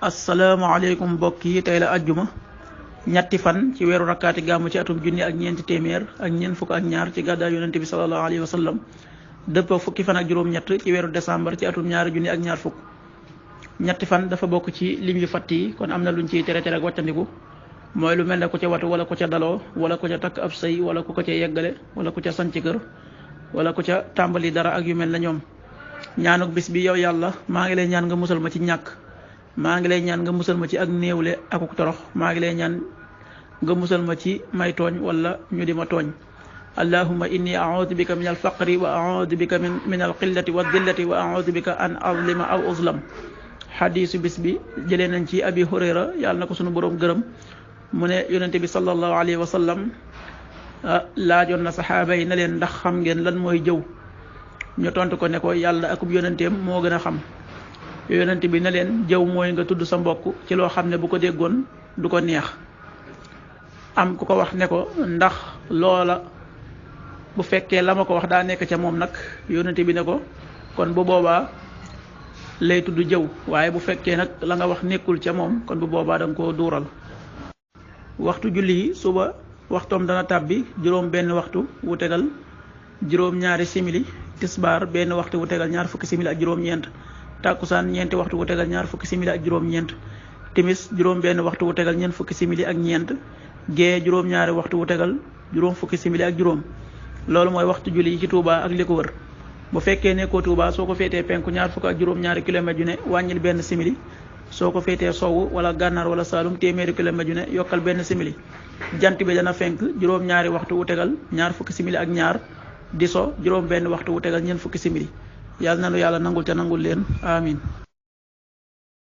asalaamaaleykum mbokk yi tey la ajjuma ñetti fan ci weeru rakkaati gàmmu ci atum junni ak ñeenti téeméer ak ñeent fukk ak ñaar ci gàddaay yonente bi sallallahu alayhi wa sallam dëppoo fukki fan ak juróom-ñett ci weeru décembre ci atum ñaari junni ak ñaar fukk. ñetti fan dafa bokk ci lim yu fatt yi kon am na luñ ciy tere ak wàccandiku mooy lu mel ne ku ca watu wala ku ca daloo wala ku ca takk ab sëy wala ku ko ca yeggale wala ku ca sanc kër wala ku ca tàmbali dara ak yu mel ne ñoom. ñaanuk bis bi yow yàlla maa ngi lay ñaan nga musal ma ci ñàkk, maa ngi lay ñaan nga musal ma ci ak néewle akuk torox, maa ngi lay ñaan nga musal ma ci may tooñ wala ñu di ma tooñ. allahumma inni a'udhu bika min al-faqri wa a'udhu bika min al-qillati wa dillati wa a'udhu bika an azlima aw uzlam. xadiisu bis bi jëlee nañ ci abi hurayra yàlla na ko sunu boroom gërëm mu ne yonente bi sallallahu alayhi wa sallam laajoon na saxaaba yi ne leen ndax xam ngeen lan mooy jëw. ñu tontu ko ne ko yàlla akub yonenteem moo gën a xam. yonente bi ne leen jëw mooy nga tudd sa mbokk ci loo xam ne bu ko déggoon du ko neex. am ku ko wax ne ko ndax loola bu fekkee la ma ko wax daa nekk ca moom nag yonente bi ne ko kon bu boobaa lay tudd jëw, waaye bu fekkee nag la nga wax nekkul ca moom kon bu boobaa da nga koo duural. waxtu julli yi suba waxtoom dana tàbbi juróom benn waxtu wu tegal juróom ñaari simili, tisbaar benn waxtu wu tegal ñaar fukki simili ak juróom ñeent, tàkkusaan ñeenti waxtu wu tegal ñaar fukki simili ak juróom ñeent, timis juróom benn waxtu wu tegal ñeent fukki simili ak ñeent, gee juróom ñaari waxtu wu tegal juróom fukki simili ak juróom. loolu mooy waxtu julli yi ci Touba ak li ko wër. bu fekkee nekkoo Touba soo ko féetee penku ñaar fukk ak juróom ñaari kilomètres yu ne wàññil benn simili, soo ko féetee sowwu wala gànnaar wala saalum téeméeri kilomètres yu ne yokkal benn simili. jant bi dana fenk juróom ñaari waxtu wu tegal ñaar fukki simili ak ñaar, di so juróom benn waxtu wu tegal ñeent fukki simili. yàlla na nu yàlla nangul ca nangul leen amin.